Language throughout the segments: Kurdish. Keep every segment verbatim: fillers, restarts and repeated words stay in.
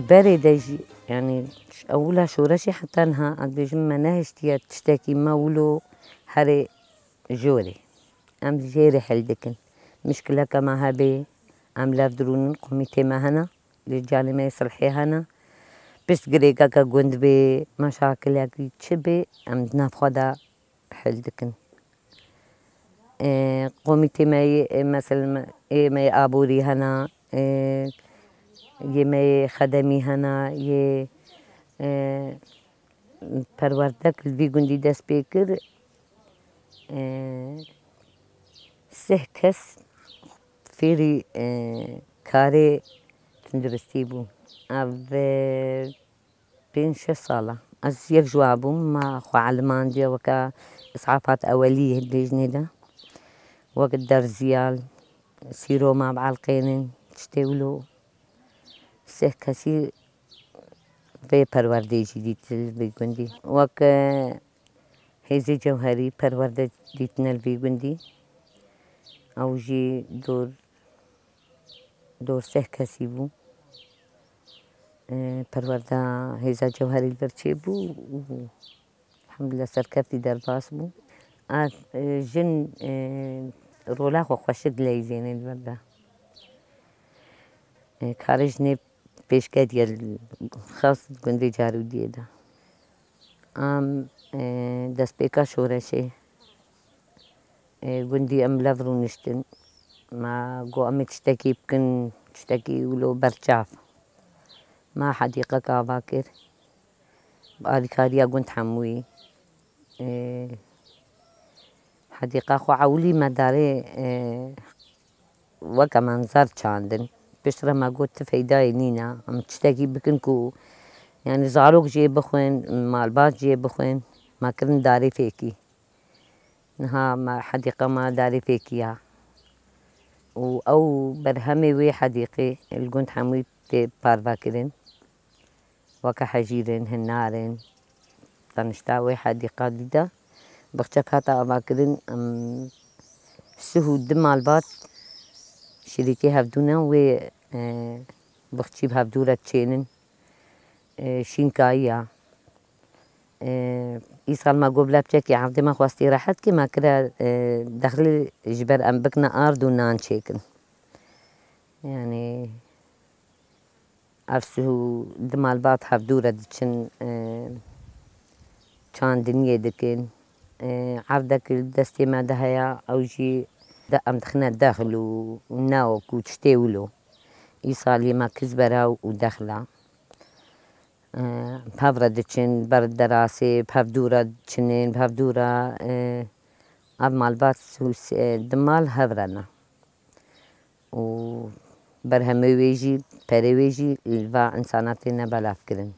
Berê de jî, yanî ewila şoreşê heta niha, ez dibêjim me nehiştiye tiştekî me wilo herê jorê. Em jê re hel dikin. Mişkileke me hebê, em lev dirûnin, komîtê me hene, li canê me yê silhê hene. Pişt girêkeke gund bê, meşakilekî çi bê, em di nav xwe de hel dikin. Ê, komîtê me yê, ê, mesela, ê me yê aborî hene, ê, yê me yê xedemî hene, yê, ê, perwerdek li vî gundî dest pê kir. Ê, sih kes fêrî, ê, karê tunduristî bû. Ev, ê, pênc şeş sal e. Ez yek ji wa bûm, me xwe elimandiye weke îsafat ewelî yê lêjnê de. Wek derziya, sîroma bielqênin, tiştê wilo. Sih kesî vê perwerdeyê jî dît li vî gundî. Wek, e, hêzê cewherî perwerde dîtine li vî gundî. Ew jî dor, dor sih kesî bû. E, perwerda hêza cewherî li vir çêbû û elhamdulillah serkeftî derbas bû. A, e, jin, e, rola xwe xweşik dileyîzêne li vir de. E, karê jinê pêşketiye li xas gundê Carûdiyê de. Am, e, destpêka şoreşê, e, gundî em lev rûniştin. Me got, em ê tiştekî bikin, tiştekî wilo berçav. Me hedîqek ava kir. Bi alîkariya gund hemûyî. Ê, hedîqa xwe ewilî me darê, ê, weke menzer çandin. Piştre me got, ti feydayê nîne. Em tiştekî bikin ku, yanî zarok jê bixwin, malbat jê bixwin. Me kirin darê fêkî. Niha me hedîqa me darê fêkî ya. Û ew berhemê wê hedîqê li gund hemû tê parvekirin. Weke hejîr in, hinar in. Tenişta wê hedîqa dî de bixçek hate avakirin, em, sih û du malbat şirîkê hevdû ne wê, e, bixçî bi hevdû re çênin. E, şînkayî ya. E, îsal me got bila biçekî erdê me xwestî rehet kê me kire, e, dexlê ji ber em bikine ard û nan çêkin. Yanî, ev sih û du malbat hevdû re diçin, e, çandiniyê dikin. E, erdek li destê me de heye, ew jî de em dixine dexl û newk û tiştê wilo. Îsalî me kizbera û dexla. E, bi hev re diçin, ber derasê, bi hevdû re diçinin, bi hevdû re, e, ev malbat û s-, e, du mal hev re ne. Û berhemê wê jî, perê wê jî li va însana têne belavkirin.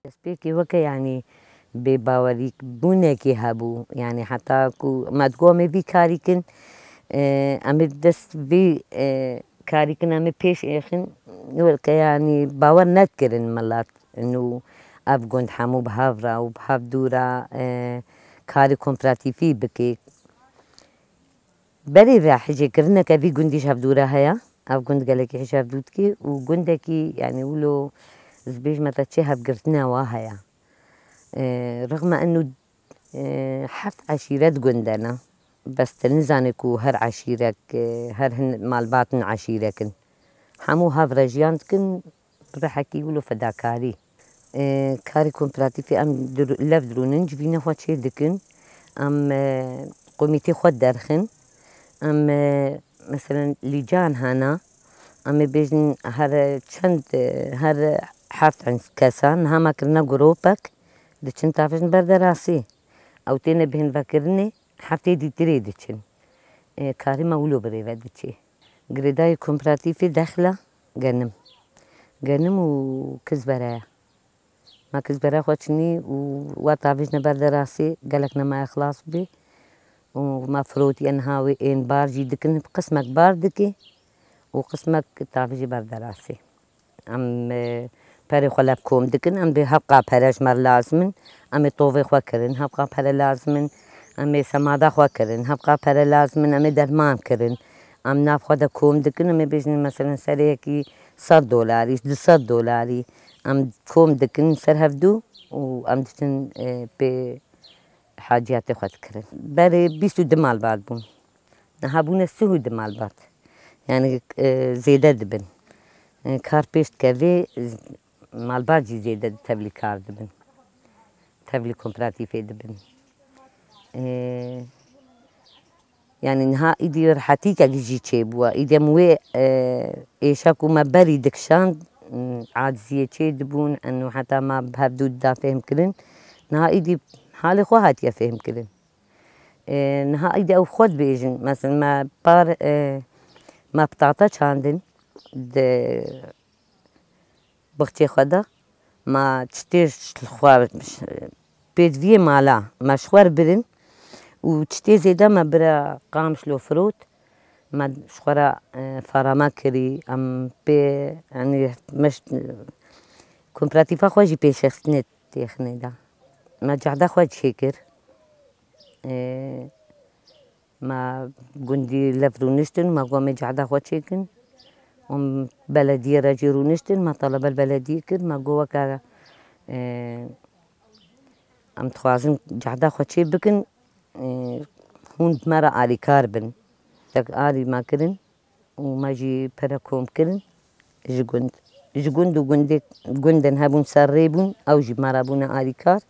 Destpêkê weke, yanî, bêbawerîbûnekê hebû. Yanî heta ku me digot em ê vî karî kin, e, em ê dest vî, e, karî kin, em ê pêş êxin. Weke, yanî, bawer nedikirin milet. Nû ev gund hemû bi hev re û bi hev dû re, e, karê kooperatîfî bike. Berê ve hijêkirineke vî gundî ji hevdû re heye. Ev gund gelekî hijêv dû dikê û gundekî, yanî, wilo, ez bêjime te, çi hevgirtine wa heye. E, rixme eno, e, heft eşîret gund de ne. Bes te nizane ku her eşîrek, e, her hin malbatin eşîrek in. Hemû hev re jiyan dikin, bi rihekî wilo fedakarî. E, karê kooperatîfê em dir-, lev dirûnin, civînê xwe çê dikin. Em, e, komîtê xwe derxin. Em, e, meselen lîcan hene. Em ê bêjin her çend, e, her heft ins-, kesan niha me kirine gropek, diçin tavêjin ber derasî. Ew têne bihên vekirinê, heftê dîtirê diçin. E, karê me wilo birêve diçê. Girêdayî kooperatîfê dexla genim. Genim û kizbere ye. Me kizbera xwe çinî û wa tavêjne ber derasê, gelek nemaye xilas bê. Û me firotiye niha wê ên bar jî dikin, qismek bar dikê û qismek tavêjî ber derasê. Em, e, perê xwe lev kom dikin, em dê hevqa pere ji me re lazim in, em ê tovê xwe kirin, hevqa pere lazim in, em ê semada xwe kirin, hevqa pere lazim in, em ê derman kirin. Em nav xwe de kom dikin, em ê bêjin, meselen, serê yekî sed dolarî, du sed dolarî, em kom dikin ser hevdû û em diçin, e, pê haciyatê xwe dikirin. Berê bîst û du malbat bûn. Niha bûne sih û du malbat. Yani, e, zêde dibin. E, kar pêş dikevê, z-, malbat jî zêde tevlî kar dibin. Tevlî kooperatîfê dibin. E, Yani niha îdî rehetîkek jî çêbûye. Îdî em wê, e, êşa ku me berî dikişand, m, aciziyê çê dibûn, eno heta me bi hevdû dida fêhm kirin. Niha îdî halê xwe hatiye fêhm kirin. E, niha îdî ew xwe dibêjin. Mesela me par, e, me pitata çandin di bixçê xwe de, ma çitê ji xwe pêdiviyê mala me ji xwe re birin û çitê zêde me bire Qamişlo firot, me ji xwe re, e, farama kirî, em pê, yanî, me ji, kooperatîfa xwe jî pêşxistinê têxinê de. Me cehda xwe çêkir. E, Me gundî lev rûniştin, me got, "Em ê cehda xwe çêkin." Em belediyê re jî rûniştin, me telebe li belediyê kir, me got, "Weke, e, em dixwazin cehda xwe çê bikin, e, hûn bi me re alîkar bin." Tek alî me kirin. Û me jî pere kom kirin ji gund. Ji gund û gundê, gundên hebûn ser rê bûn, ew jî me re bûne alîkar.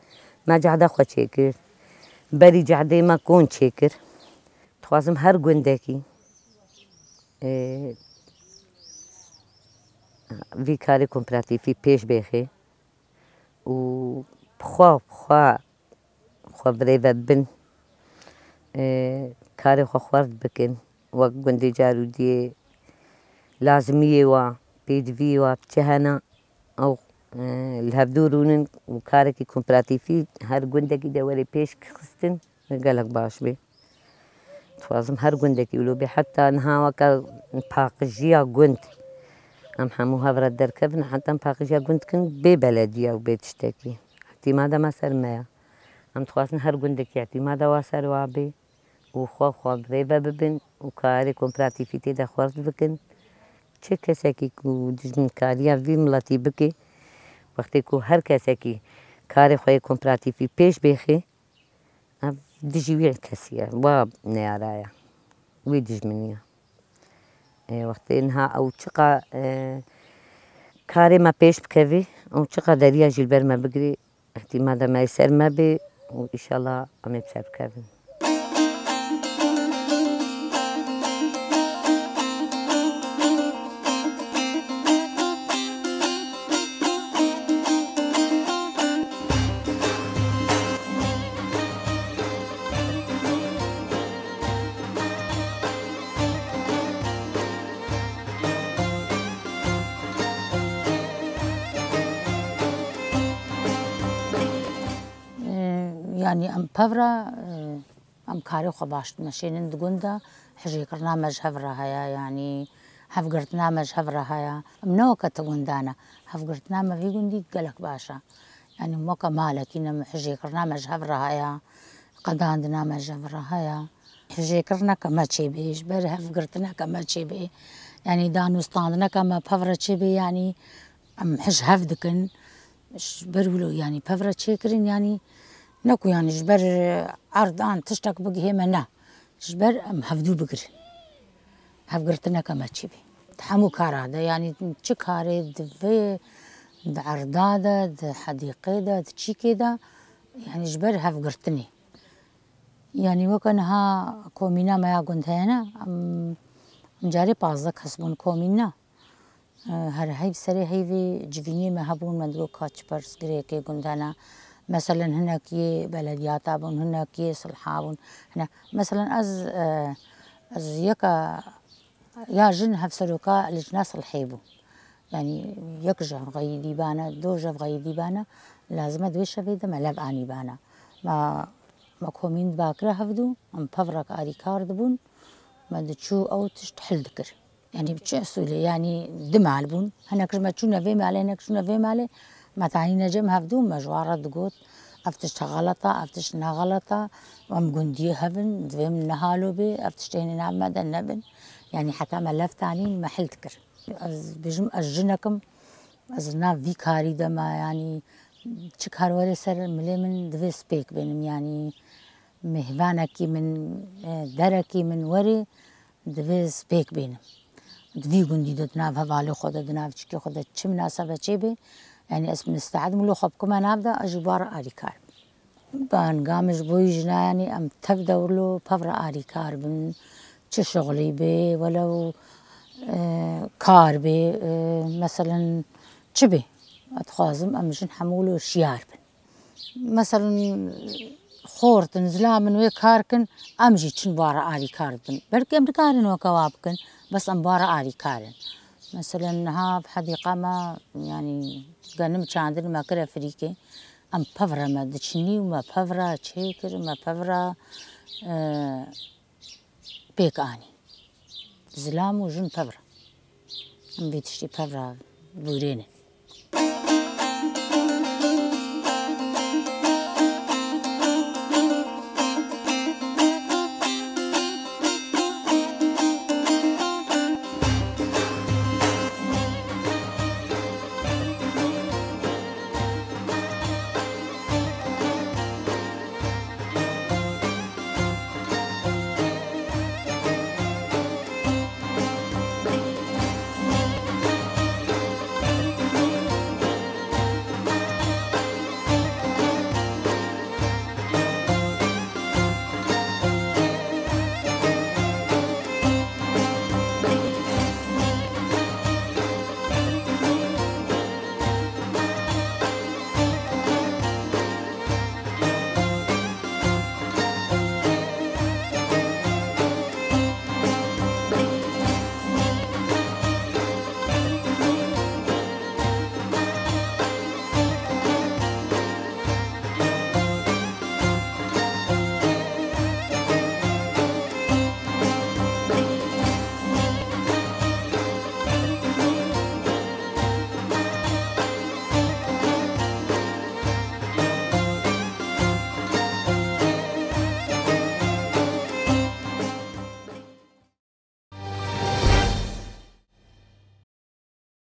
Me cehda xwe çêkir. Berî cehdê me kon çêkir. Dixwazim her gundekî, ê, vî karê kooperatîfî pêş bêxê. û bi xwe, bi xwe, xwe birêve bibin, e, karê xwe xwert bikin, wek gundê Carûdiyê lazimiyê wa, pêdiviyê wa bi çi hene, ew, e, li hevdû rûnin û karekî kooperatîfî her gundekî de were pêş xistin, gelek baş bê. Dixwazim her gundekî wilo bê. Heta niha weke paqijiya gund. Em hemû hev re derkevin, heta em paqijiya gund dikin bê belediye û bê tiştekî. Îtîmada me ser me ye. Em dixwazin her gundekî îtîmada wa ser wa bê û xwe xwe bi rê ve bibin û karê kooperatîfî tê de xwert bikin. Çi kesekî ku dijminkariya vî miletî bike, wextê ku her kesekî karê xwe yê kooperatîfî pêş bêxê, Ev dijî wî kesî ye, wa neyara ye, wî dijminî ye. Ê, wextê niha ew çiqa, e, karê me pêş bikevî, ew çiqa deriya jî li ber me bigirî, îhtîmada me yê ser me bê û îşallah em ê bi ser bikevin. Ee, yani em pevra, e, Em karê xwe baş dimeşênin di gund de, hijêkirina me ji hev re heye, yanî hevgirtina me ji hev re heye. Em ne weke ti gundan e. Hevgirtina me vî gundî gelek baş e. Yanî em weke malekî ne, hijêkirina me ji hev re heye, qedandina me ji hev re heye. Hijêkirineke me çêbê, ji ber hevgirtineke me çêbê. Yanî danûstandineke me pev re çêbê, yanî em hij hev dikin. Ji ber wilo, yanî pev re çêkirin, yanî ne ku, yanî ji ber, e, erdan tiştek bigihê me, ne. Ji ber em hevdû bigirin. Hevgirtineke me çêbê. Di hemû kara de, yanî çi karê divê Di erda de, di hedîqê de, di çîkê de, yanî ji ber hevgirtinê. Yanî weke niha komîna me ya gund heye ne, em, em carê pazdeh kes bûn komîna. E, her heyv serê heyvê civînê me hebûn, me digot ka çi pirsgirêkê gund hene. Meselen hinek yê belediyata bûn, hinek yê silha bûn. Hine, meselen ez, e, ez yeka ya jin hevseroka licna silhê bû. Yanî yek ji hevxeyî dîbane, do ji hevxeyî dîbane, lazim e di wê şevê de me lev anîbane. Me, me komîn dibakire hevdû, em pevrek arîkar dibûn, me diçû ew tişt hil dikir. Yanî bi çi usulê? Yanî du mal bûn. Hinek ji me çûne vê malê, hinek çûne vê malê. Me tanîne cem hevdû, me ji wan re digot, ev tişt xelet e, ev tişt ne xelet e. Em gundiyê hev in, divê min nehalo bê, ev tişt ênê nav me de nebin. Yanî heta me lev tanîn, me hil dikir. Ez bêjim, ez jinek im, ez nav vî karî de me, yanî çi kar were ser milê min divê spêk bênim, yanî mêvanekî min, e, derekî min were, divê spêk bênim. Di vî gundî de, di nav hevalê xwe de, di nav çikê xwe de çi minasebetê bê, yanî ez misteed im wilo xwe bikime nav de, ez ji wan re arîkar bim. Banga min ji bo wî jina, yanî em tev de wilo pev re arîkar bin, çi şixulî bê, welew, e, kar bê, e, meselen çi bê. Ez dixwazim em jin hemû wilo şiyar bin. Meselen xort in, zilam in, wê kar kin, em jî çin wan re arîkar dibin. Belkî em nikarin weke wa bikin, bes em wan re arîkar in. Meselen niha bi hedîqa me, yanî genim çandin me kire firîkê, em pev re me diçinî û me pev re çêkir, me pev re, e, pêk anî. Zilam û jin pev re. Em vî tiştî pev re bûrênin.